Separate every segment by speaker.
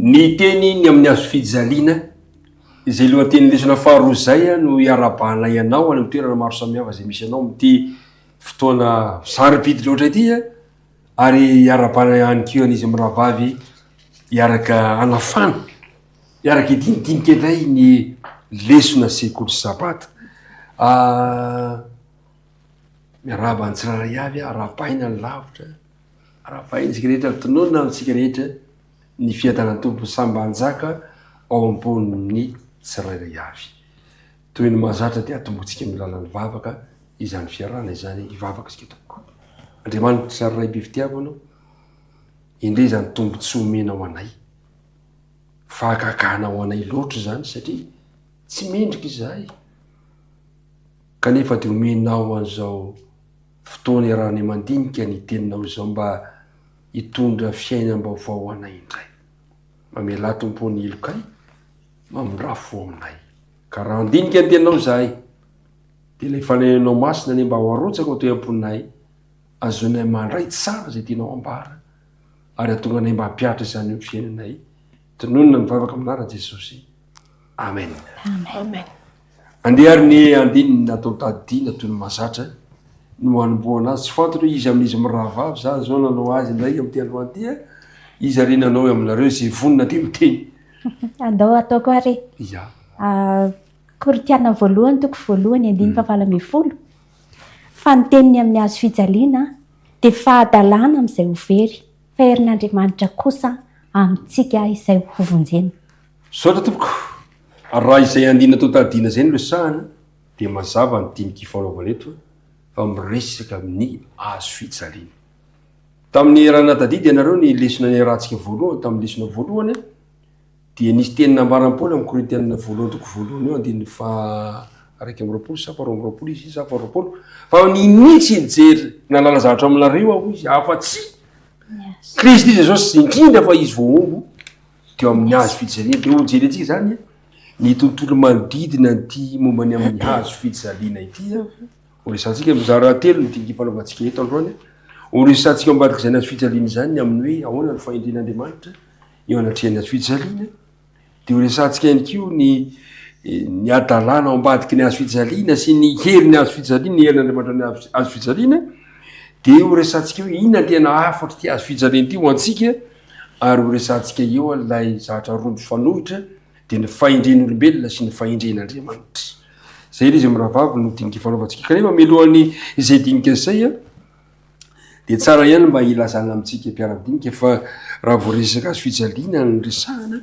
Speaker 1: Ny teny ny amin'ny hazo fijaliana, izay lohatenin'ny lesona faharoa izay no iarahabanay anao any amin'ny toerana maro samihafa izay misy anao amin'ity fotoana sarobidy loatra ity ary iarahabana ihany koa an'izy mirahavavy hiaraka hanafana, hiaraka hidinidinika indray ny lesona sekoly sabata. Miarahaba ny tsirairay avy, arahabaina ny lavitra. Arahabaina isika rehetra ary tononina amintsika rehetra ny fiadanan'ny Tompo samy mba hanjaka ao am-pon'ny tsirairay avy. Toy ny mahazatra dia atombotsika amin'ny alalan'ny vavaka izany fiarahana izany, hivavaka isika tompoko. Andriamanitra Ray be fitiavana, endrey izany tombontsoa omenao anay. Fahagagana ho anay loatra izany satria tsy mendrika izahay. Kanefa dia omenao an'izao fotoana iarahanay mandinika ny teninao izao mba hitondra fiainam-baovao ho anay indray. Mamelà Tompo ô ny helokay, mamindrà fo aminay. Ka raha handinika ny teninao izahay, dia ilay Fanahinao Masina anie mba ho arotsaka ao am-ponay, ahazoanay mandray tsara izay tianao hambara, ary hahatonga anay mba hampihatra izany eo amin'ny fiainanay. Tononina ny vavaka amin'ny anaran'i Jesosy. Amen.
Speaker 2: Amen.
Speaker 1: Andeha ary ny andininy natao tadidiana toy ny mahazatra no hanombohana azy. Tsy fantatro hoe iza amin'izy mirahavavy za zao nanao azy indray amin'ity androany ity a. Iza re nanao aminareo izay vonona dia miteny.
Speaker 2: Andao ataoko ary e.
Speaker 1: Ya.
Speaker 2: Ah, Korintiana voalohany toko voalohany andininy fahavalo ambin'ny folo. Fa ny teniny amin'ny hazo fijaliana dia fahadalana amin'izay ho very, fa herin'Andriamanitra kosa amintsika izay hovonjena.
Speaker 1: Misaotra tompoko. Raha izay andiana atao tadiana izay no resahana dia mazava ny dinika ifanaovana eto fa miresaka amin'ny hazo fijaliana. Tamin'ny raha natadidy ianareo ny lesona niarahantsika voalohany tamin'ny lesona voalohany dia nisy teny nambaran'i Paoly amin'ny Korintianina voalohany toko voalohany io andininy faha 21 sa faha 22 izy sa faha 20 fa ninia tsy nijery nahalala zavatra aminareo aho izy afa-tsy Kristy Jesosy indrindra fa izy voahombo teo amin'ny hazo fijaliana. Dia hojerentsika izany ny tontolo manodidina an'ity momba ny amin'ny hazo fijaliana ity. Ho resahantsika mizara telo ny dinika ifanaovantsika eto androany. Ho resahantsika ao ambadik'izany hazo fijaliana izany ny amin'ny hoe ahoana ny fahendren'Andriamanitra eo anatrehan'ny hazo fijaliana. Dia ho resahantsika ihany koa ny ny hadalana ao ambadiky ny hazo fijaliana sy ny herin'ny hazo fijaliana, ny herin'Andriamanitra ny hazo fijaliana. Dia ho resahantsika hoe inona ny tena hafatr'ity hazo fijaliana ity ho antsika ary ho resahantsika eo ilay zavatra roa mifanohitra dia ny fahendren'olombelona sy ny fahendren'Andriamanitra. Izay ilay izy mirahavavy no dinika ifanaovantsika. Kanefa mialohan'ny izay dinika izay a, dia tsara ihany mba hilazana amintsika mpiara-midinika fa raha vao resaka hazo fijaliana no resahana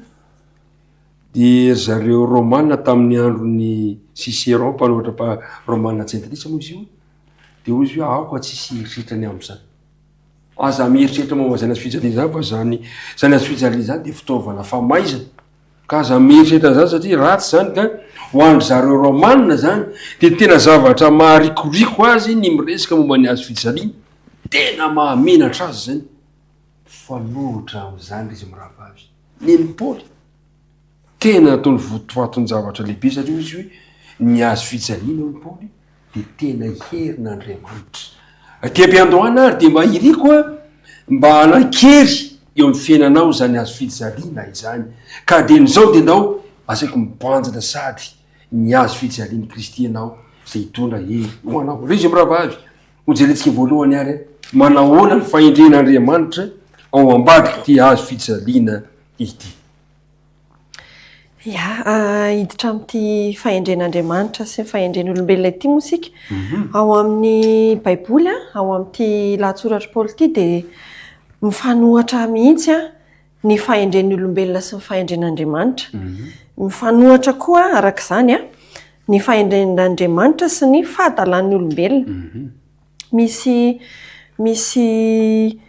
Speaker 1: dia ry zareo romana tamin'ny andron'ny Cicéron mpanoratra mpa romana jentilisa moa izy io dia hoy izy hoe aoka tsy hisy hieritreritra ny amin'izany. Aza mieritreritra momba izany hazo fijaliana izany fa izany izany hazo fijaliana izany dia fitaovana famaizana. Ka aza mieritreritra an'izany satria ratsy izany ka ho an-dry zareo Romana izany dia tena zavatra maharikoriko azy ny miresaka momba ny hazo fijaliana. Tena mahamenatra azy izany. Mifanohitra amin'izany ry izy mirahavavy. Nen'i Paoly. Tena ataony votoaton-javatra lehibe satria hoy izy hoe ny hazo fijaliana hoy Paoly dia tena herin'Andriamanitra. Aty am-piandohana ary dia mba iriko a mba hanan-kery eo amin'ny fiainanao izany hazo fijaliana izany. Ka dieny izao dia ndao asaiko mibanjina sady ny hazo fijalian'i Kristy ianao izay hitondra hery ho anao. Ry izy mirahavavy, hojerentsika voalohany ary manahoana ny fahendren'Andriamanitra ao ambadik'ity hazo fijaliana ity.
Speaker 3: Ya, hiditra amin'ity fahendren'Andriamanitra sy ny fahendren'olombelona ity moa isika. Ao amin'ny Baiboly, ao amin'ity lahatsoratr'i Paoly ity dia mifanohitra mihitsy ny fahendren'ny olombelona sy ny fahendren'Andriamanitra. Mifanohitra koa araka izany ny fahendren'Andriamanitra sy ny fahadalan'ny olombelona. Misy misy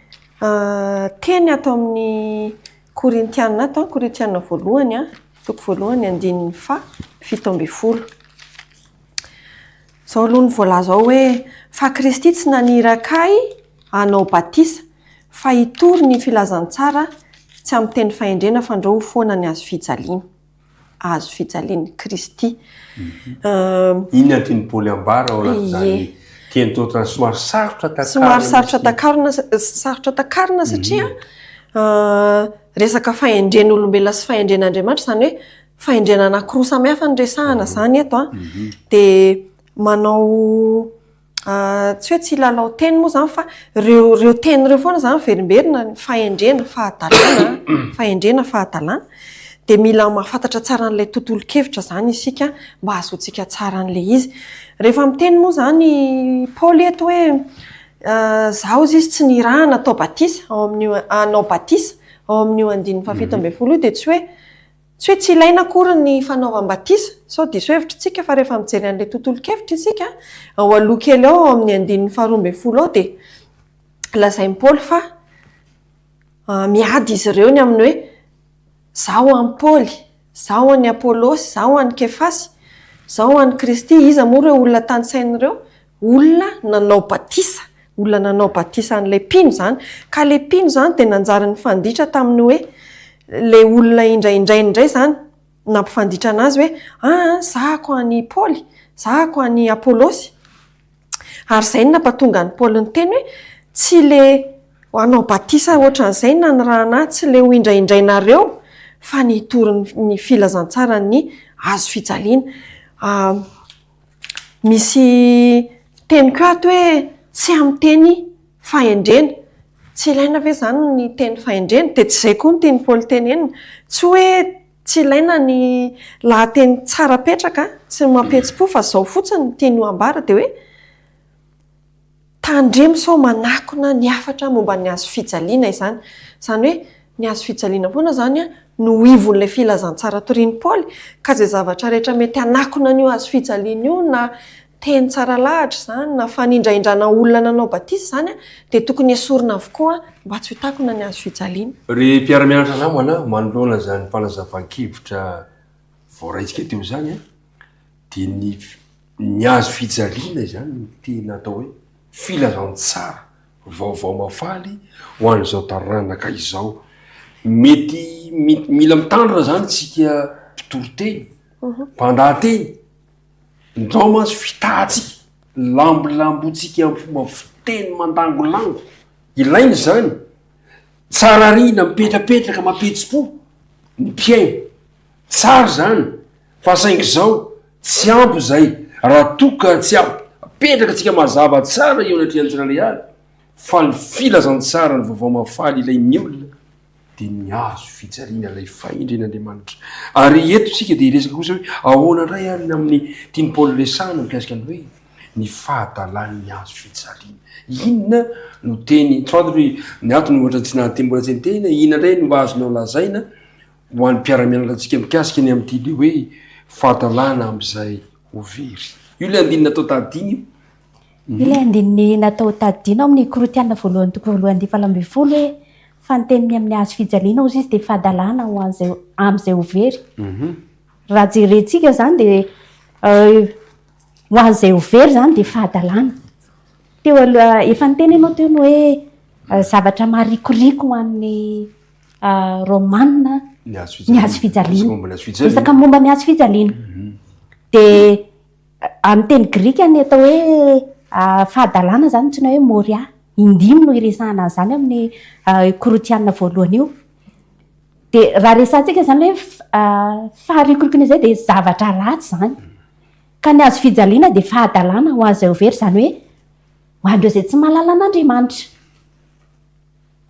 Speaker 3: teny ato amin'ny Korintiana ato an, Korintiana voalohany an, toko voalohany andininy faha 17. Izao aloha no voalaza ao hoe fa Kristy tsy naniraka ahy hanao batisa fa hitory ny filazantsara tsy amin'ny teny fahendrena fandrao ho foana ny hazo fijaliana. Hazo fijalian'i Kristy.
Speaker 1: Inona no tian'i Paoly ambara ao anatin'izany teny toa ohatran'ny somary sarotra takarina?
Speaker 3: Somary sarotra takarina, sarotra takarina satria. resaka fahendren'olombelona sy fahendren'Andriamanitra, izany hoe fahendrena anankiroa samy hafa no resahana izany eto an. Dia manao tsy hoe tsy hilalao teny moa izany fa ireo ireo teny ireo foana izany miverimberina, ny fahendrena, fahadalana, fahendrena, fahadalana. Dia mila mahafantatra tsara an'ilay tontolon-kevitra izany isika mba hahazoantsika tsara an'ilay izy. Rehefa miteny moa izany i Paoly eto hoe izaho hozy izy tsy nirahana hatao batisa ao amin'io hanao batisa ao amin'io andininy fahafito ambin'ny folo io dia tsy hoe Tsy hoe tsy ilaina akory ny fanaovam-batisa, sao diso hevitra isika fa rehefa mijery an'ilay tontolon-kevitra isika, ao aloha kely ao, ao amin'ny andininy faharoa ambin'ny folo ao dia lazain'i Paoly fa miady izy ireo ny amin'ny hoe izaho an'i Paoly, izaho an'i Apolosy, izaho an'i Kefasy, izaho an'i Kristy. Iza moa ireo olona tanisaina ireo? Olona nanao batisa, olona nanao batisa an'ilay mpino izany. Ka ilay mpino izany dia nanjary nifanditra tamin'ny hoe ilay olona indraindrainy indray izany nampifanditra anazy hoe aa zahako an'i Paoly, zahako an'i Apolosy. Ary izay no nampatonga an'i Paoly niteny hoe tsy ilay hanao batisa ohatran'izay no nanirahana ahy, tsy ilay ho indraindrainareo fa ny hitory ny filazantsaran'ny hazo fijaliana. Misy teny koa ato hoe tsy amin'ny teny fahendrena. Tsy ilaina ve izany ny teny fahendrena? Dia tsy izay koa no tian'i Paoly tenenina. Tsy hoe tsy ilaina ny lahateny tsara petraka sy ny mampihetsi-po fa izao fotsiny no tiany ho ambara dia hoe Tandremo sao manakona ny hafatra momba ny hazo fijaliana izany. Izany hoe ny hazo fijaliana foana izany no ivon'ilay filazantsara torian'i Paoly, ka izay zavatra rehetra mety hanakona an'io hazo fijaliana io na teny tsara lahatra izany na fanindrahindrana olona nanao batisa izany dia tokony hesorina avokoa mba tsy ho takona ny hazo fijaliana.
Speaker 1: Ry mpiara-mianatra namana, manoloana izany fanazavan-kevitra voaraintsika teo izany dia ny Ny hazo fijaliana izany no tena atao hoe filazantsara, vaovao mahafaly ho an'izao taranaka izao. Mety mila mitandrina izany isika mpitory teny, mpandahateny, ndrao mantsy fitahantsika, lambolambontsika amin'ny fomba fiteny mandangolango, ilaina izany, tsara arina, mipetrapetraka, mampihetsi-po ny mpihaino, tsara izany fa saingy izao Tsy ampy izay raha toa ka tsy apetraka antsika mazava tsara eo anatrehan'ny tsirairay avy fa ny filazantsara ny vaovao mahafaly ilain'ny olona dia ny hazo fijaliana ilay fahendren'Andriamanitra. Ary eto isika dia hiresaka kosa hoe ahoana indray ary ny amin'ny tian'i Paoly resahana mikasika ny hoe ny fahadalan'ny hazo fijaliana. Inona no teny, tsy fantatro hoe ny ato no ohatra tsy nahateny mbola tsy niteny, inona indray no mba azonao lazaina ho an'ny mpiara-mianatra antsika mikasika ny amin'ity ilay hoe fahadalana amin'izay ho very. Io ilay andininy natao tadidina io.
Speaker 2: Io ilay andininy natao tadidina ao amin'ny Korintiana voalohany toko voalohany andininy faha valo ambin'ny folo hoe fa ny teniny amin'ny hazo fijaliana hozy izy dia fahadalana ho an'izay amin'izay ho very. Raha jerentsika izany dia ho an'izay ho very izany dia fahadalana. Teo aloha efa niteny ianao teo ny hoe zavatra marikoriko ho an'ny Romana
Speaker 1: ny hazo
Speaker 2: fijaliana. Resaka momba ny hazo fijaliana. Dia amin'ny teny grika ny atao hoe fahadalana izany antsoina hoe moria. Indimy no iresahana an'izany amin'ny Korintiana voalohany io. Dia raha resahantsika izany hoe faharikorikona izay dia zavatra ratsy izany. Ka ny hazo fijaliana dia fahadalana ho an'izay ho very, izany hoe ho an'ireo izay tsy mahalala an'Andriamanitra.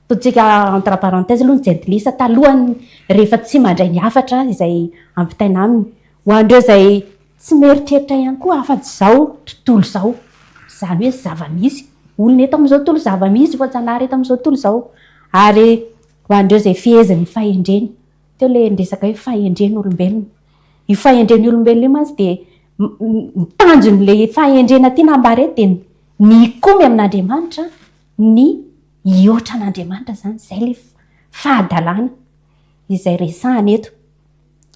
Speaker 2: Ataontsika entre parenthèse aloha ny jentilisa talohan'ny rehefa tsy mandray ny hafatra izay ampitaina aminy. Ho an'ireo izay tsy mieritreritra ihany koa afa-tsy izao tontolo izao, izany hoe zava-misy, olona eto amin'izao tontolo, zava-misy voajanahary eto amin'izao tontolo izao. Ary ho an'ireo izay fehezin'ny fahendrena, teo ilay niresaka hoe fahendren'olombelona. Io fahendren'ny olombelona io mantsy dia ny tanjon'ilay fahendrena tiana ambara eto dia ny hikomy amin'Andriamanitra, ny hihoatra an'Andriamanitra izany, izay ilay fahadalana izay resahana eto.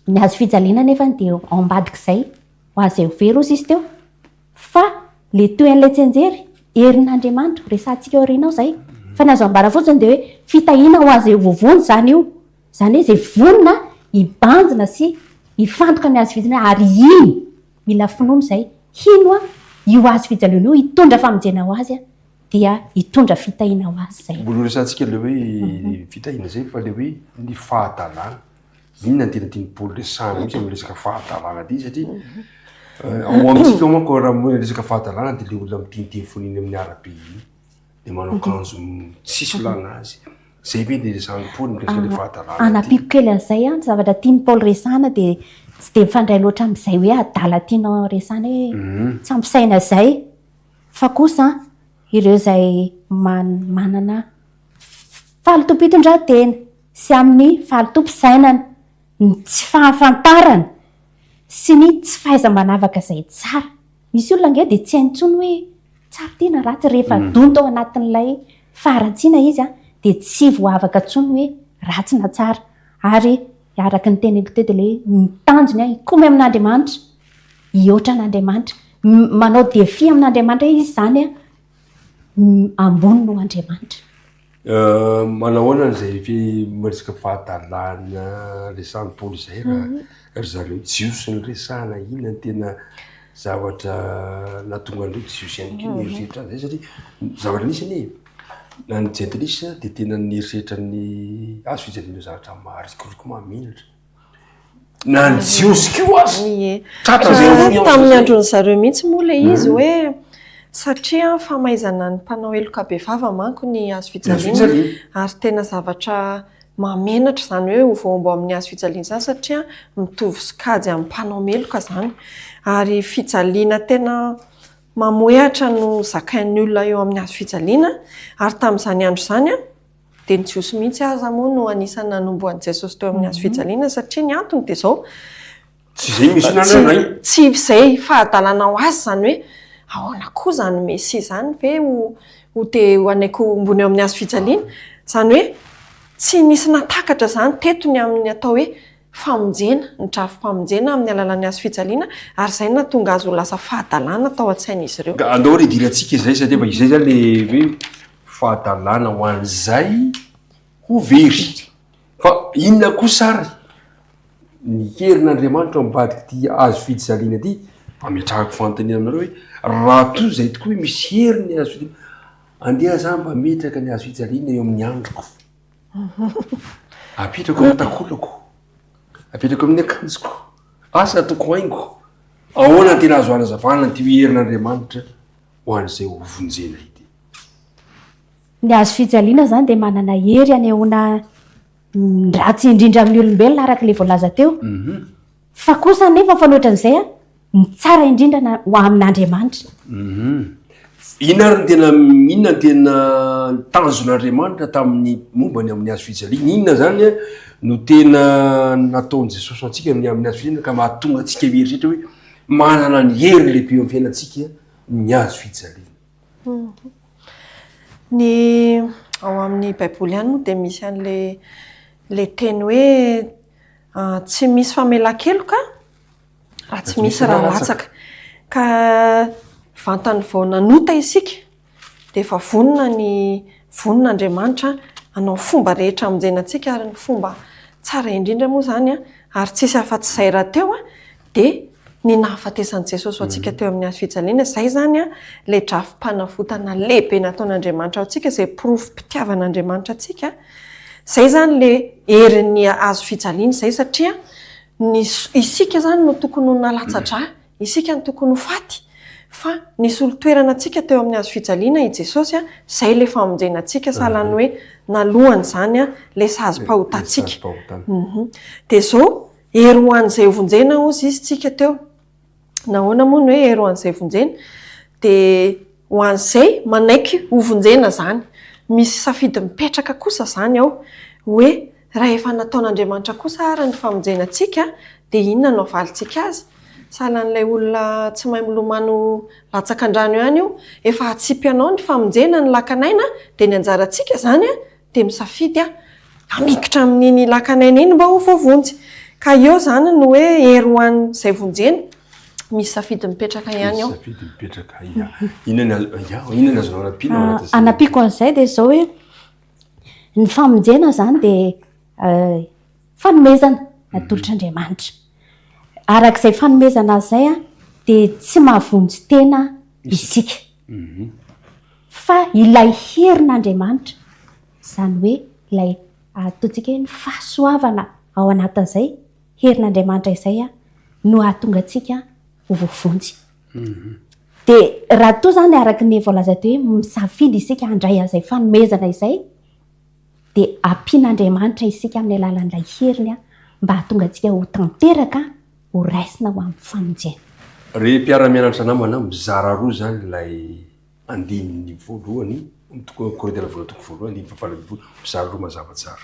Speaker 2: Ny hazo fijaliana nefa dia ao ambadik'izay, ho an'izay ho very hozy izy teo, fa ilay tohin'ilay tsianjery, herin'Andriamanitra, ho resahantsika aoriana ao izay. Fa ny azo ambara fotsiny dia hoe fitahiana ho an'izay ho voavonjy izany io, izany hoe izay vonona hibanjina sy hifantoka amin'ny hazo fijaliana ary hino, mila finoana izay, hino io hazo fijaliana io hitondra famonjena ho azy. dia hitondra fitahiana ho azy izay.
Speaker 1: Mbola ho resahantsika ilay hoe fitahiana izay fa ilay hoe ny fahadalana. Inona no tena tian'i Paoly resahana mihitsy amin'ny resaka fahadalana ity satria ao amintsika ao manko raha resaka fahadalana dia ilay olona miteniteny foana eny amin'ny arabe iny. Dia manao akanjo tsisy ilana azy. Izay ve dia resahan'i Paoly mikasika ilay fahadalana ity?
Speaker 2: Hanampiako kely an'izay an, ny zavatra tian'i Paoly resahana dia tsy dia mifandray loatra amin'izay hoe adala tianao resahana hoe tsy ampy saina izay, fa kosa ireo izay manana fahalotoam-pitondran-tena sy amin'ny fahalotoam-pisainana, ny tsy fahafantarana sy ny tsy fahaiza-manavaka izay tsara. Misy olona ange dia tsy hainy intsony hoe tsara ity na ratsy, rehefa donto ao anatin'ilay faharatsiana izy dia tsy voavaka intsony hoe ratsy na tsara. Ary araka ny teneniko teo dia ilay hoe ny tanjony hikomy amin'Andriamanitra, hihoatra an'Andriamanitra, manao défi amin'Andriamanitra hoe izy izany ambony noho Andriamanitra.
Speaker 1: Manahoana izay fi resaka fahadalana resahan'i Paoly izay raha ry zareo Jiosy no resahana, inona no tena zavatra nahatonga an'ireo Jiosy ihany koa nieritreritra an'izay satria zavatra nisy anie na ny jentilisa dia tena nieritreritra ny hazo fijaliana zavatra maharikoriko mahamenatra. Na ny Jiosy koa aza.
Speaker 3: Ie.
Speaker 1: Tratra izay influence
Speaker 3: Tamin'ny
Speaker 1: izay.
Speaker 3: andron'ny zareo mihitsy moa ilay izy hoe satria famaizana ny mpanao heloka bevava manko ny hazo fijaliana
Speaker 1: fijaliana.
Speaker 3: ary tena zavatra mahamenatra izany hoe ho voahombo amin'ny hazo fijaliana izany satria mitovy sokajy amin'ny mpanao meloka izany. Ary fijaliana tena mamohehatra no zakain'ny olona eo amin'ny hazo fijaliana ary tamin'izany andro izany Dia ny Jiosy mihitsy aza moa no anisan'ny nanombo an'i Jesosy teo amin'ny hazo fijaliana satria ny antony dia izao,
Speaker 1: Tsy izay misy nanana io.
Speaker 3: Tsy izay fahadalana ho azy izany hoe ahoana koa izany Mesia izany ve ho ho te ho hanaiky ho hombona eo amin'ny hazo fijaliana? Izany hoe tsy nisy nahatakatra izany teto ny amin'ny atao hoe famonjena, ny drafi-pamonjena amin'ny alalan'ny hazo fijaliana ary izay no nahatonga azy ho lasa fahadalana tao an-tsain'izy ireo.
Speaker 1: Ka andao ary hidirantsika izay satria efa izay izany ilay hoe fahadalana ho an'izay ho very. Fa inona kosa ary ny herin'Andriamanitra ao ambadik'ity hazo fijaliana ity? Ametrahako fanontaniana aminareo hoe raha toa izay tokoa hoe misy hery ny hazo fijaliana, andeha za mba hametraka ny hazo fijaliana eo amin'ny androko. Apetrako amin'ny takolako, apetrako amin'ny akanjoko, asa ataoko haingo. Ahoana no tena azo hanazavana an'ity hoe herin'Andriamanitra ho an'izay ho vonjena ity?
Speaker 2: Ny hazo fijaliana izany dia manana hery hanehoana ny ratsy indrindra amin'ny olombelona araka ilay voalaza teo. Fa kosa anefa mifanohitra amin'izay, ny tsara indrindra na ho amin'Andriamanitra.
Speaker 1: Inona ary ny tena, inona ny tena tanjon'Andriamanitra tamin'ny momba ny amin'ny hazo fijaliana? Inona izany no tena nataon'i Jesosy ho antsika ny amin'ny hazo fijaliana ka mahatonga antsika mieritreritra hoe manana ny hery lehibe eo amin'ny fiainantsika ny hazo fijaliana?
Speaker 3: Ny ao amin'ny Baiboly ihany moa dia misy an'ilay ilay teny hoe tsy misy famelan-keloka raha tsy misy rà latsaka. Ka vantany vao nanota isika dia efa vonona ny vonona Andriamanitra hanao fomba rehetra hamonjena antsika ary ny fomba tsara indrindra moa izany ary tsisy afa-tsy izay rahateo dia ny nahafatesan'i Jesosy ho antsika teo amin'ny hazo fijaliana. Izay izany ilay drafi-panavotana lehibe nataon'Andriamanitra ho antsika, izay porofom-pitiavan'Andriamanitra antsika. Izay izany ilay herin'ny hazo fijaliana izay satria ny isika izany no tokony ho nalatsa-drà, isika no tokony ho faty fa nisolo toerana antsika teo amin'ny hazo fijaliana i Jesosy, izay ilay famonjena antsika sahalan'ny hoe nalohany izany ilay sazim-pahotantsika. Dia izao Hery ho an'izay hovonjena hozy izy tsika teo. Nahoana moa ny hoe hery ho an'izay vonjena? Dia ho an'izay manaiky hovonjena izany. Misy safidy mipetraka kosa izany ao hoe raha efa nataon'Andriamanitra kosa ary ny famonjena antsika dia inona no havalintsika azy? Sahalan'ilay olona tsy mahay milomano latsaka an-drano ihany io. Efa atsipy anao ny famonjena ny lakan'aina dia ny anjarantsika izany dia misafidy aho hamikitra amin'iny lakan'aina iny mba ho voavonjy. Ka eo izany no hoe hery ho an'izay vonjena, misy safidy mipetraka ihany ao.
Speaker 1: Misy safidy mipetraka, ya. Inona ny azo, ya, inona ny azonao anampiana ao anatin'izay?
Speaker 2: Anampiako an'izay dia izao hoe, ny famonjena izany dia fanomezana natolotr'Andriamanitra. Arak'izay fanomezana izay dia tsy mahavonjy tena isika. fa ilay herin'Andriamanitra, izany hoe ilay ataontsika hoe ny fahasoavana ao anatin'izay herin'Andriamanitra izay no hahatonga antsika ho voavonjy. Dia raha toa izany araka ny voalaza teo hoe misafidy isika handray an'izay fanomezana izay, dia ampian'Andriamanitra isika amin'ny alalan'ilay heriny mba hahatonga antsika ho tanteraka, ho raisina ho amin'ny famonjena.
Speaker 1: Ry mpiara-mianatra namana, mizara roa izany ilay andininy voalohany, toko Korintiana voalohany toko voalohany andininy fahavalo ambin'ny folo, mizara roa mazava tsara.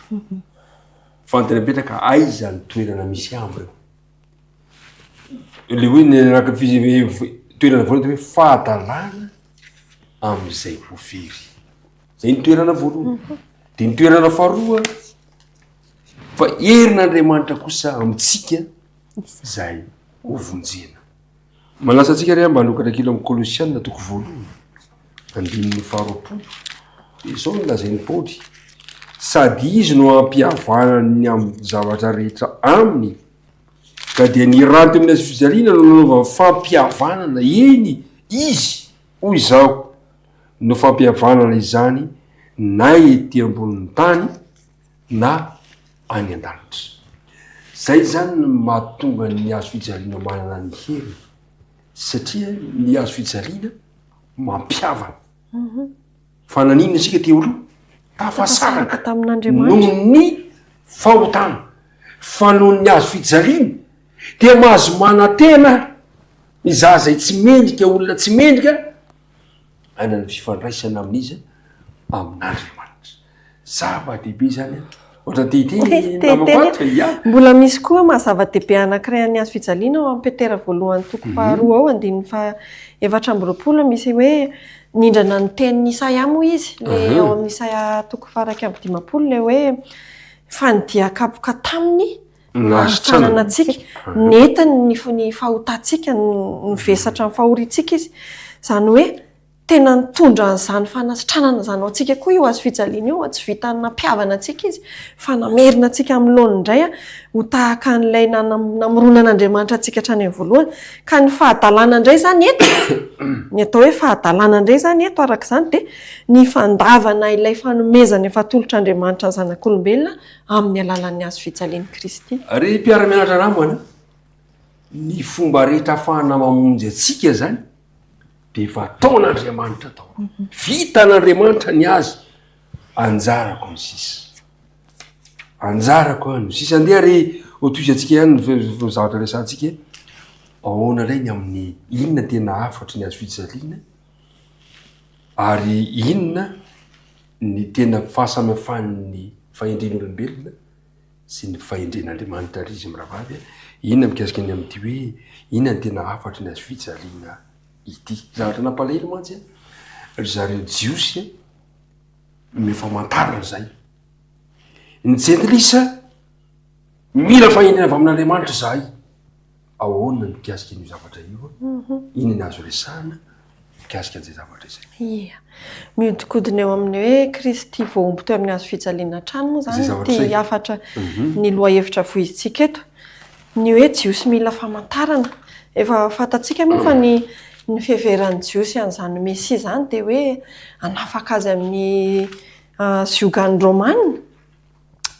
Speaker 1: Fanontaniana mipetraka, aiza ny toerana misy ahy amin'ireo? Le hoe ny araka ny toerana voalohany dia hoe fahadalana amin'izay ho very. Zay ny toerana voalohany. Dia ny toerana faharoa, fa herin'Andriamanitra kosa amintsika izay ho vonjena. Manasa antsika re mba hanokatra kely amin'ny Kolosiana toko voalohany, andininy faharoapolo. Dia izao no lazain'i Paoly, sady izy no hampihavanany ny amin'ny zavatra rehetra aminy, ka dia ny rany teo amin'ny hazo fijaliana no nanaovany fampihavanana, eny, izy, hoy izaho, no fampihavanana izany na ety ambonin'ny tany na any an-danitra. Zay zany no mahatonga ny hazo fijaliana manana ny heriny satria ny hazo fijaliana mampihavana. Fa naninona isika teo aloha? Tafasaraka
Speaker 3: tamin'Andriamanitra.
Speaker 1: Noho ny fahotana. Fa noho ny hazo fijaliana dia mahazo manantena ny zaza izay tsy mendrika, olona tsy mendrika, hanana fifandraisana amin'iza? Amin'Andriamanitra. Zava-dehibe izany an! Ohatra te hiteny namako ato e, ya.
Speaker 3: Mbola misy koa maha zava-dehibe anankiray an'ny hazo fijaliana ao amin'ny Petera voalohany toko faharoa ao andininy faha 24 misy hoe nindrana ny tenin'i Isaia moa izy, le ao amin'ny Isaia toko faha 51 le hoe fa ny dia kapoka taminy Nahasitranana antsika, nentiny ny fahotantsika, nivesatra ny fahoriantsika izy. Izany hoe tena nitondra an'izany fanasitranana izany ho antsika koa io hazo fijaliana io, tsy vitan'ny nampihavana antsika izy fa namerina antsika amin'ny laoniny indray ho tahaka an'ilay namoronan'Andriamanitra antsika hatrany amin'ny voalohany. Ka ny fahadalana indray izany eto, ny atao hoe fahadalana indray izany eto araka izany dia ny fandavana ilay fanomezana efa atolotr'Andriamanitra ny zanak'olombelona amin'ny alalan'ny hazo fijalian'i Kristy.
Speaker 1: Ry mpiara-mianatra namana, ny fomba rehetra ahafahana mamonjy antsika izany dia efa ataon'Andriamanitra daholo. Vitan'Andriamanitra ny azy, anjarako ny sisa. Anjarako ny sisa. Andeha ary hotohizantsika ihany ny zavatra resahantsika. Ahoana indray ny amin'ny inona tena hafatry ny hazo fijaliana ary inona ny tena fahasamihafan'ny fahendren'olombelona sy ny fahendren'Andriamanitra ry izy mirahavavy a! Inona mikasika ny amin'ity hoe inona ny tena hafatry ny hazofijaliana ity? Zavatra nampalahelo mantsy a, ry zareo Jiosy a, no famantarana izay. Ny jentilisa mila fahendrena avy amin'Andriamanitra izahay. Ahoana ny mikasika an'io zavatra io? Inona ny azo resahana mikasika an'izay zavatra izay?
Speaker 3: Ia. Mihodinkodina eo amin'ny hoe Kristy voahombo teo amin'ny hazo fijaliana hatrany moa izany ity hafatra ny lohahevitra voizintsika eto. Ny hoe Jiosy mila famantarana. Efa fantatsika moa fa ny ny fiheveran'ny Jiosy an'izany Mesia izany dia hoe hanafaka azy amin'ny ziogan'ny Romana.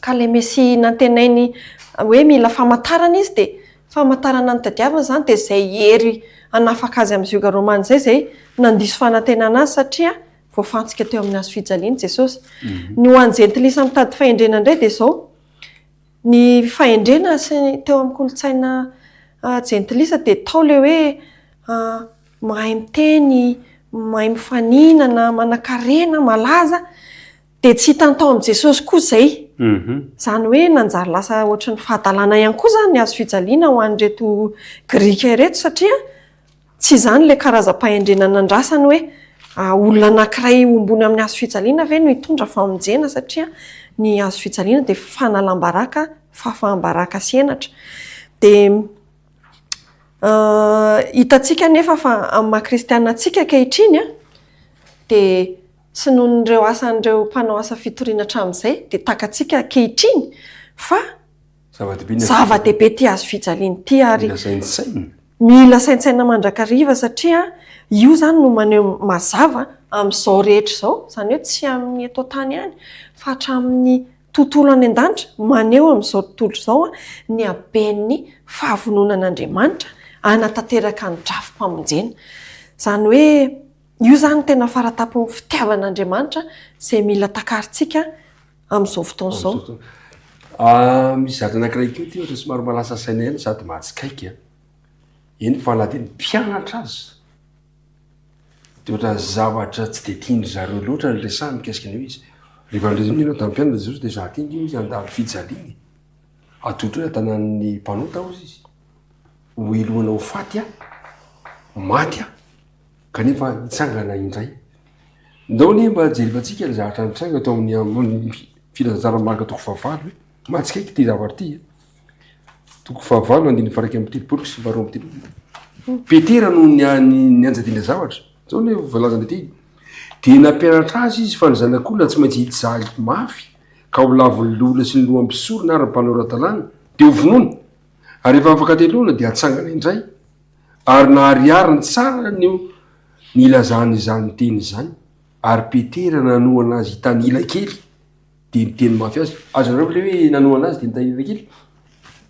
Speaker 3: Ka ilay Mesia nantenainy hoe mila famantarana izy dia famantarana notadiaviny izany dia izay hery hanafaka azy amin'ny zioga romana izay izay nandiso fanantenana azy satria voafantsika teo amin'ny hazo fijaliana Jesosy. Ny ho an'ny jentilisa mitady fahendrena indray dia izao, ny fahendrena sy ny teo amin'ny kolontsaina jentilisa dia tao ilay hoe mahay miteny, mahay mifaninana, manankarena, malaza. Dia tsy hitany tao amin'i Jesosy koa izay. Izany hoe nanjary lasa ohatry ny fahadalana ihany koa izany ny hazo fijaliana ho an'ireto Grika ireto satria tsy izany ilay karazam-pahendrena nandrasany hoe olona anankiray hombony amin'ny hazo fijaliana ve no hitondra famonjena satria ny hazo fijaliana dia fanalam-baraka, fahafaham-baraka sy henatra. Dia hitantsika anefa fa amin'ny maha kristiana antsika ankehitriny dia Tsy noho ireo asan'ireo mpanao asa fitoriana hatramin'izay dia takatsika ankehitriny fa zava-dehibe ity hazo fijaliana ity ary mila saintsaina mandrakariva satria io izany no maneho mazava. amin'izao rehetra izao, izany hoe tsy amin'ny eto an-tany ihany fa hatramin'ny tontolo any an-danitra, maneho amin'izao tontolo izao ny haben'ny fahavononan'Andriamanitra hanatanteraka ny drafi-pamonjena. Izany hoe io izany no tena faratampon'ny fitiavan'Andriamanitra izay mila takarintsika amin'izao fotoana izao.
Speaker 1: Misy zavatra anankiray koa ity ohatra somary mahalasa saina ihany sady mahatsikaiky an. Eny fa na dia ny mpianatra aza dia ohatran'ny zavatra tsy dia tian-dry zareo loatra ny resahana mikasika an'io izy. Rehefa niresaka tamin'ny mpianatra Jesosy dia za ty nge hoy izy handalo fijaliana e. Atolotra eo an-tanan'ny mpanota hozy izy. Ho helohina ho faty aho, maty aho, kanefa hitsangana indray. Ndao anie mba jerevantsika ny zavatra nitranga tao amin'ny filazantsaran'i Marka toko fahavalo e. Mahatsikaiky ity zavatra ity e. Toko fahavalo andininy faha-31 sy faha-32. Petera no nianjadiana zavatra. Zao no voalazany ity. Dia nampianatra azy izy fa ny zanak'olona tsy maintsy hijaly mafy ka ho lavin'ny loholona sy ny lohan'ny mpisorona ary ny mpanora-dalàna, dia ho vonoina. Ary rehefa afaka telona dia hatsangana indray. Ary naharihariny tsara ny nilazany izany teny izany. Ary Petera nanohana azy hitanila kely. Dia niteny mafy azy. Azonareo ve le hoe nanohana azy dia nitahirana kely?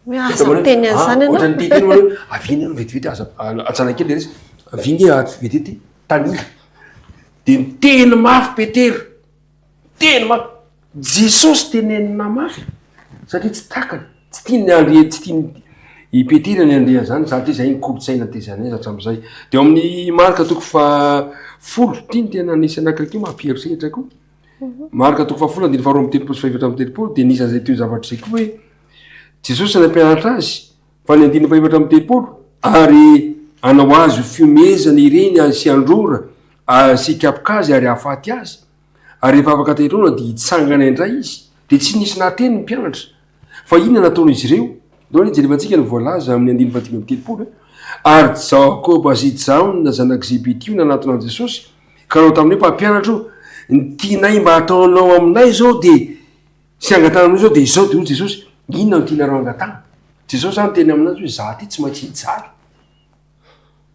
Speaker 3: Hoe aza miteny an'izany ianao.
Speaker 1: Ohatran'ny niteny hoe avia anie vetivety aza atsana kely le resaka. Avia nge ato vetivety tanila. Dia niteny mafy Petera. Niteny mafy. Jesosy tenenina mafy satria tsy takany, tsy tiany ny handre, tsy tiany i Petera ny handre an'izany satria izay ny kolontsaina tezanay hatramin'izay. Dia ao amin'ny Marka toko faha folo, ity no tena nisy anankiray koa mampieritreritra koa. Marka toko fahafolo andininy faharoa amby telopolo sy fahefatra amby telopolo dia nisy an'izay toe-javatra izay koa hoe Jesosy nampianatra azy fa ny andininy fahefatra amby telopolo ary hanao azy ho fihomehezana ireny ary sy handrora ary sy hikapoka azy ary hahafaty azy ary rehefa afaka telona dia hitsangana indray izy dia tsy nisy nahateny ny mpianatra Fa inona nataon'izy ireo? Ndao anie jerevantsika ny voalaza amin'ny andininy fahadimy amby telopolo e. Ary Jakoba sy Jaona zanak'i Zebedeo nanatona an'i Jesosy, ka nanao taminy hoe, Mpampianatra ô, ny tianay mba hataonao aminay izao dia, sy hangatahana aminao izao dia izao. Dia hoy Jesosy, Inona no tianareo hangatahana? Jesosy izany niteny aminazy hoe, Izaho ity tsy maintsy hijaly.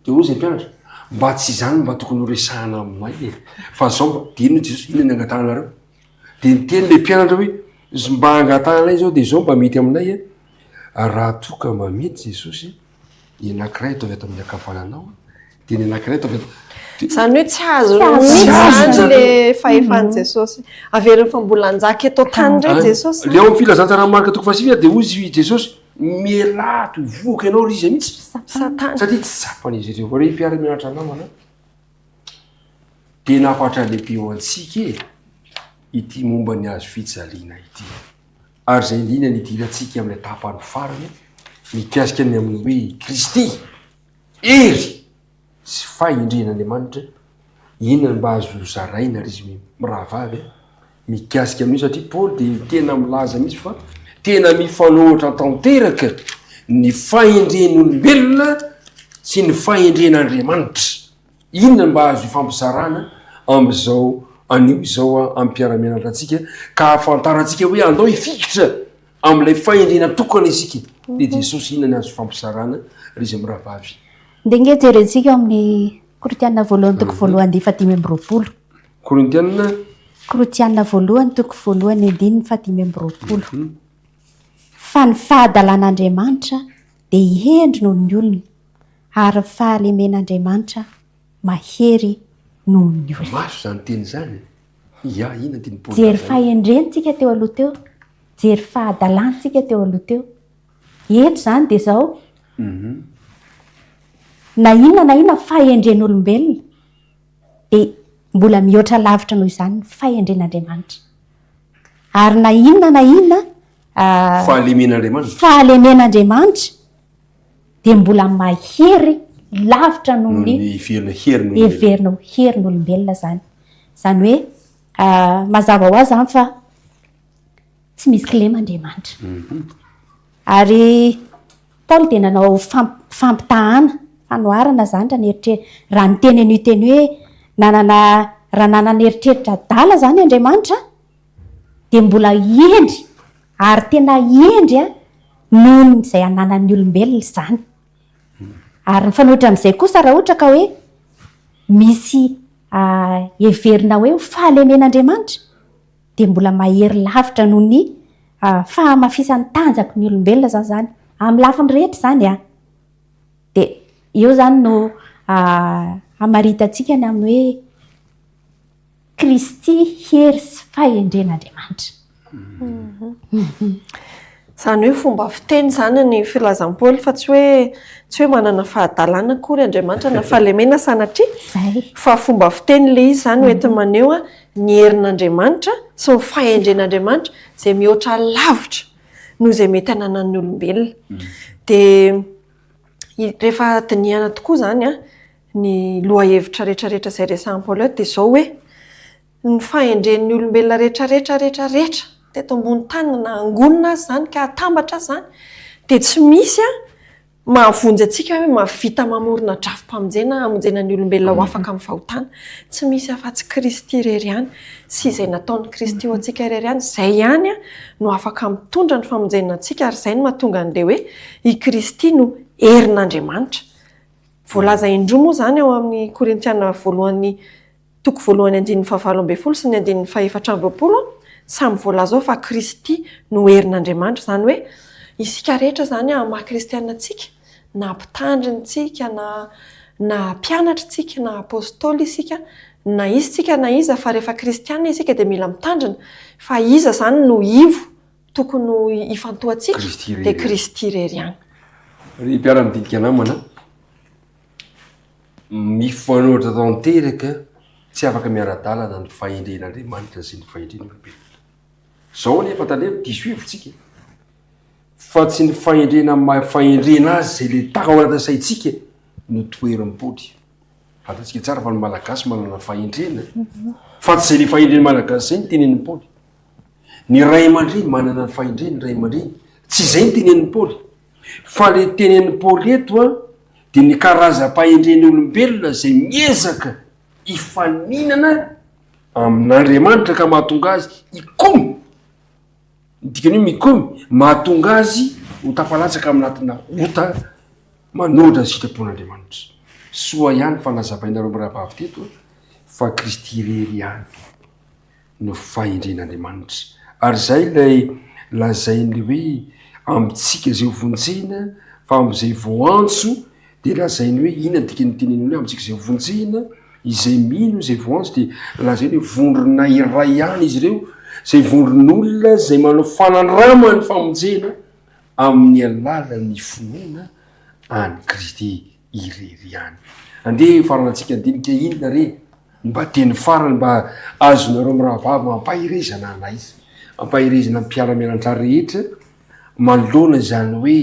Speaker 1: Dia hoy izay mpianatra, Mba tsy izany no mba tokony horesahana aminay e, fa izao mba, dia inona Jesosy, inona ny angatahanareo? Dia niteny ilay mpianatra hoe, mba angatahanay izao dia izao mba mety aminay e, raha toa ka mba mety Jesosy, ny anankiray ataovy ato amin'ny ankavananao, dia ny anankiray ataovy ato.
Speaker 3: Izany hoe tsy azony mihitsy izany ilay fahefan'i Jesosy. Averiny fa mbola hanjaka eto an-tany indray Jesosy.
Speaker 1: Ilay ao amin'ny filazantsaran'i Marka toko fahasivy dia hoy izy Jesosy, Mialà ato vohoka ianao ry iza mihitsy.
Speaker 3: Satana.
Speaker 1: Satria tsy tsapan'izy ireo. Ry mpiara-mianatra namana, tena hafatra lehibe ho antsika e, ity momba ny hazo fijaliana ity. Ary izay indrindra ny hidirantsika amin'ilay tapany farany mikasika ny amin'ny hoe Kristy, hery sy fahendren'Andriamanitra, inona no mba azo zaraina ry izy mirahavavy a, mikasika amin'io satria Paoly dia tena milaza mihitsy fa tena mifanohitra tanteraka ny fahendren'olombelona sy ny fahendren'Andriamanitra. Inona no mba azo ifampizarana amin'izao anio izao amin'ny mpiara-mianatra antsika ka ahafantarantsika hoe andao hifikitra amin'ilay fahendrena tokana isika dia Jesosy inona ny azo ifampizarana ry izy mirahavavy.
Speaker 2: Ndeha ange jerentsika ao amin'ny Korintiana voalohany toko voalohany andininy fahadimy amby roapolo.
Speaker 1: Korintiana.
Speaker 2: Korintiana voalohany toko voalohany andininy fahadimy amby roapolo. Fa ny fahadalan'Andriamanitra dia hendry noho ny olona, ary ny fahalemen'Andriamanitra mahery noho ny olona.
Speaker 1: Mafy izany teny izany e. Ia, inona tian'i Paoly
Speaker 2: Jery
Speaker 1: lazaina?
Speaker 2: fahendrena tsika teo aloha teo, jery fahadalana tsika teo aloha teo. Eto izany dia izao, na inona na inona fahendren'olombelona dia mbola mihoatra lavitra noho izany ny fahendren'Andriamanitra. Ary na inona na inona
Speaker 1: Fahalemen'Andriamanitra.
Speaker 2: fahalemen'Andriamanitra dia mbola mahery lavitra noho
Speaker 1: Noho
Speaker 2: ny
Speaker 1: ny heverina herin'olombelona.
Speaker 2: heverina ho herin'olombelona izany. Izany hoe mazava ho azy izany fa tsy misy kilema Andriamanitra. Ary Paoly dia nanao fampitahana, fanoharana izany raha nieritreritra, raha niteny an'io teny hoe nanana, raha nanana eritreritra adala izany Andriamanitra dia mbola hendry ary tena hendry noho izay ananan'ny olombelona izany. Ary mifanohitra amin'izay kosa raha ohatra ka hoe misy. heverina hoe ho fahalemen'Andriamanitra dia mbola mahery lavitra noho ny fahamafisan'ny tanjaky ny olombelona izany izany, amin'ny lafiny rehetra izany an! Dia eo izany no hamaritantsika ny amin'ny hoe Kristy hery sy fahendren'Andriamanitra.
Speaker 3: Izany hoe fomba fiteny izany ny filazan'i Paoly fa tsy hoe tsy hoe manana fahadalana akory Andriamanitra na fahalemena sanatria fa fomba fiteny ilay izy izany hoentiny maneho ny herin'Andriamanitra sy ny fahendren'Andriamanitra izay mihoatra lavitra noho izay mety ananan'ny olombelona. Dia rehefa dinihana tokoa izany ny lohahevitra rehetra rehetra izay resahin'i Paoly eto dia izao hoe Ny fahendren'ny olombelona rehetra rehetra rehetra rehetra teto ambony tany na angonina aza izany ka atambatra aza izany dia tsy misy mahavonjy antsika hoe mahavita mamorona drafi-pamonjena hamonjena ny olombelona ho afaka amin'ny fahotana. Tsy misy afa-tsy Kristy irery ihany sy izay nataon'i Kristy ho antsika irery ihany, izay ihany no afaka mitondra ny famonjena antsika ary izay no mahatonga an'ilay hoe i Kristy no herin'Andriamanitra. Voalaza indroa moa izany ao amin'ny Korintiana voalohany Toko voalohany andininy fahavalo ambin'ny folo sy ny andininy fahefatra amby 20, samy voalaza ao fa Kristy no herin'Andriamanitra. Izany hoe isika rehetra izany amin'ny maha kristiana antsika, na mpitandrina isika, na na mpianatra isika, na apostoly isika, na iza isika na iza fa rehefa kristiana isika dia mila mitandrina fa iza izany no ivo tokony ho ifantohantsika dia Kristy irery ihany.
Speaker 1: Ry mpiara-midinika namana, Mifanohitra tanteraka, tsy afaka miara-dalana ny fahendren'Andriamanitra sy ny fahendren'ny olombelona. Zao anefa tandremo, diso hevitsika fa tsy ny fahendrena amin'ny maha fahendrena azy izay le taka ao anatin'ny saintsika no toherin'i Paoly. Fantatsika tsara fa ny Malagasy manana fahendrena, fa tsy izay le fahendren'ny Malagasy izay no tenenin'i Paoly. Ny ray aman-dreny manana ny fahendreny, ny ray aman-dreny, tsy izay no tenenin'i Paoly. Fa le tenenin'i Paoly eto an, dia ny karazam-pahendren'ny olombelona izay miezaka hifaninana amin'Andriamanitra ka mahatonga azy hikomy, ny dikan'io mikomy, mahatonga azy ho tafalatsaka aminatina ota manohitra ny sitrapon'Andriamanitra. Soa ihany fa nazavainareo mirahavavy teto fa Kristy irery ihany. no fahendren'Andriamanitra. Ary izay ilay lazain'ilay hoe amintsika izay ho vonjena fa amin'izay voantso dia lazainy hoe inona ny dikan'ny teniny hoe amintsika izay ho vonjena, izay mino izay voantso dia lazainy hoe vondrona iray ihany izy ireo, izay vondron'olona izay manao fanandraman'ny famonjena amin'ny alalan'ny finoana an'i Kristy irery ihany. Andeha hifaranantsika handinika inona re? Mba teny farany mba azonareo mirahavavy ampaherezana anay, ampaherezana ny mpiara-mianatra rehetra manoloana izany hoe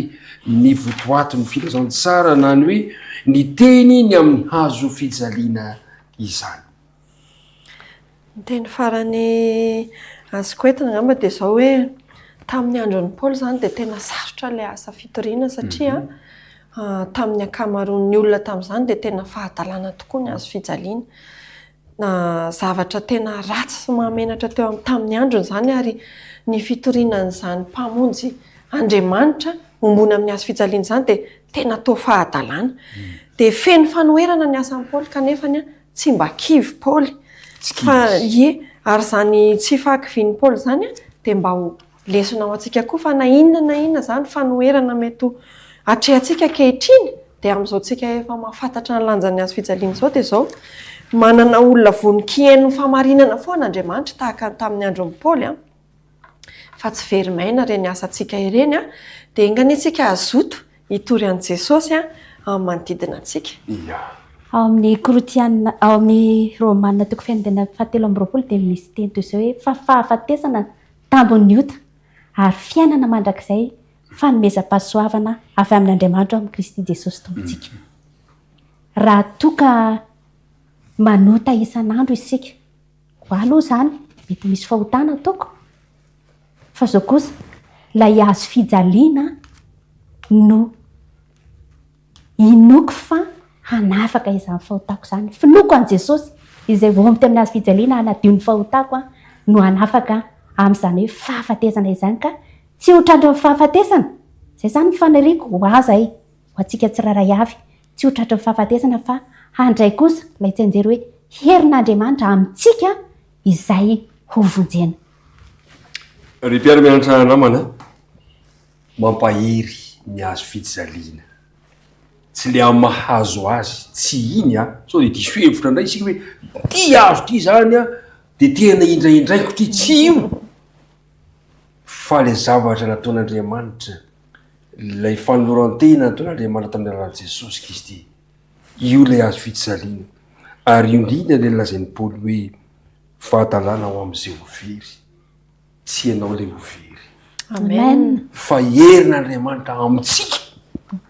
Speaker 1: ny votoatin'ny filazantsara na ny hoe ny teny ny amin'ny hazo fijaliana izany.
Speaker 3: Ny teny farany azoko entina angamba dia izao hoe tamin'ny andron'i Paoly izany dia tena sarotra ilay asa fitoriana satria tamin'ny ankamaroan'ny olona tamin'izany dia tena fahadalana tokoa ny hazo fijaliana. Zavatra tena ratsy sy mahamenatra teo amin'ny tamin'ny androny izany ary ny fitoriana an'izany Mpamonjy Andriamanitra hombona amin'ny hazo fijaliana izany dia tena toa fahadalana. Dia feno fanoherana ny asan'i Paoly kanefa tsy mba kivy Paoly. Fa ie, ary izany tsy fahakivian'i Paoly izany dia mba ho lesona ho antsika koa fa na inona na inona izany fanoherana mety ho atrehantsika ankehitriny dia amin'izao tsika efa mahafantatra ny lanjan'ny hazo fijaliana izao dia izao, manana olona vonon-kihaino ny fahamarinana foana Andriamanitra tahaka ny tamin'ny andron'i Paoly an, fa tsy very maina ireny asantsika ireny an, dia enga anie tsika hazoto hitory an'i Jesosy amin'ny manodidina antsika.
Speaker 1: Ia.
Speaker 2: Ao amin'ny Korotiana, ao amin'ny Romana toko fahenina fahatelo amby 20 dia misy teny toy izao hoe fa fahafatesana tambin'ny ota ary fiainana mandrakizay fanomezam-pahasoavana avy amin'Andriamanitra ao amin'i Kristy Jesosy Tompontsika. Raha toa ka manota isan'andro isika, ho ahy aloha izany, mety misy fahotana ataoko, Fa zao kosa, ilay hazo fijaliana no inoako fa hanafaka izany fahotako izany. Finoako an'i Jesosy izay voaomby teo amin'ny hazo fijaliana hanadio ny fahotako no hanafaka amin'izany hoe fahafatesana izany ka tsy ho tratran'ny fahafatesana. Izay izany ny faniriako ho ahy izay, ho antsika tsirairay avy, tsy ho tratran'ny fahafatesana fa handray kosa ilay tsianjery hoe. herin'Andriamanitra amintsika izay hovonjena.
Speaker 1: Ry mpiara-mianatra namana, mampahery ny hazo fijaliana. Tsy le amin'ny mahazo azy, tsy iny an, sao dia diso hevitra indray isika hoe ity hazo ity izany an, dia tena indraindraiko ity, tsy io! Fa le zavatra nataon'Andriamanitra, ilay fanoloran-tena nataon'Andriamanitra tamin'ny alalan'i Jesosy Kristy, io ilay hazo fijaliana. Ary io indrindra ilay lazain'i Paoly hoe fahadalana ho amin'izay ho very. Tsy ianao ilay ho very.
Speaker 2: Amen.
Speaker 1: Fa herin'Andriamanitra amintsika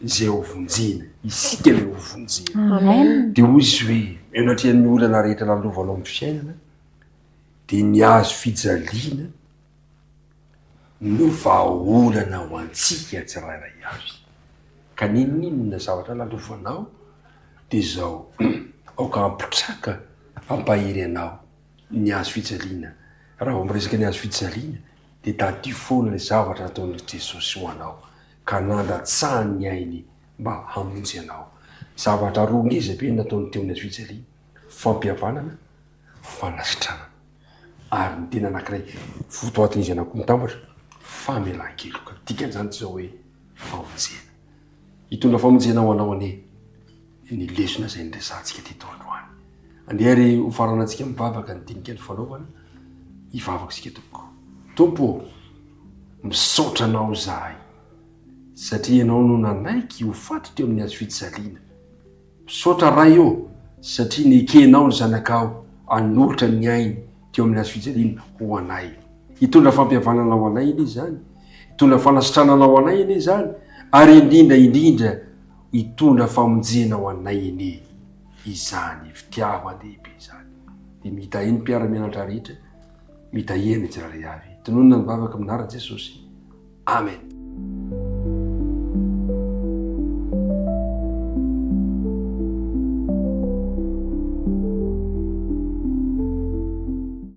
Speaker 1: izay ho vonjena. Isika ilay ho vonjena.
Speaker 2: Amen.
Speaker 1: Dia hoy izy hoe, eo anatrehan'ny olana rehetra lalovanao amin'ny fiainana, dia ny hazo fijaliana no vahaolana ho antsika tsirairay avy. Ka n'inon'inona zavatra lalovanao, dia izao, aoka hampitraka, hampahery anao ny hazo fijaliana. Raha vao miresaka ny hazo fijaliana dia tadidio foana ilay zavatra nataon'i Jesosy ho anao ka nandatsahany ny ainy mba hamonjy anao. Zavatra roa ngeza be no nataony teo amin'ny hazo fijaliana, fampihavanana, fanasitranana. Ary ny tena anankiray votoatin'izy anankiroa mitambatra, famelan-keloka. Dikan'izany tsy izao hoe famonjena. Hitondra famonjena ho anao anie ny lesona izay niresahantsika teto androany. Andeha ary ho faranantsika mivavaka ny dinika ny fanaovana. Hivavaka isika tompoko. Tompo ô, misaotra anao izahay satria ianao no nanaiky ho faty teo amin'ny hazo fijaliana. Misaotra Ray ô, satria nekenao ny Zanakao hanolotra ny ainy teo amin'ny hazo fijaliana ho anay. Hitondra fampihavanana ho anay anie izany, hitondra fanasitranana ho anay anie izany, ary indrindra indrindra hitondra famonjena ho anay anie izany fitiavan-dehibe izany. Dia mitahia ny mpiara-mianatra rehetra, mitahia ny tsirairay avy. Tononina ny vavaka amin'ny anaran'i Jesosy. Amen.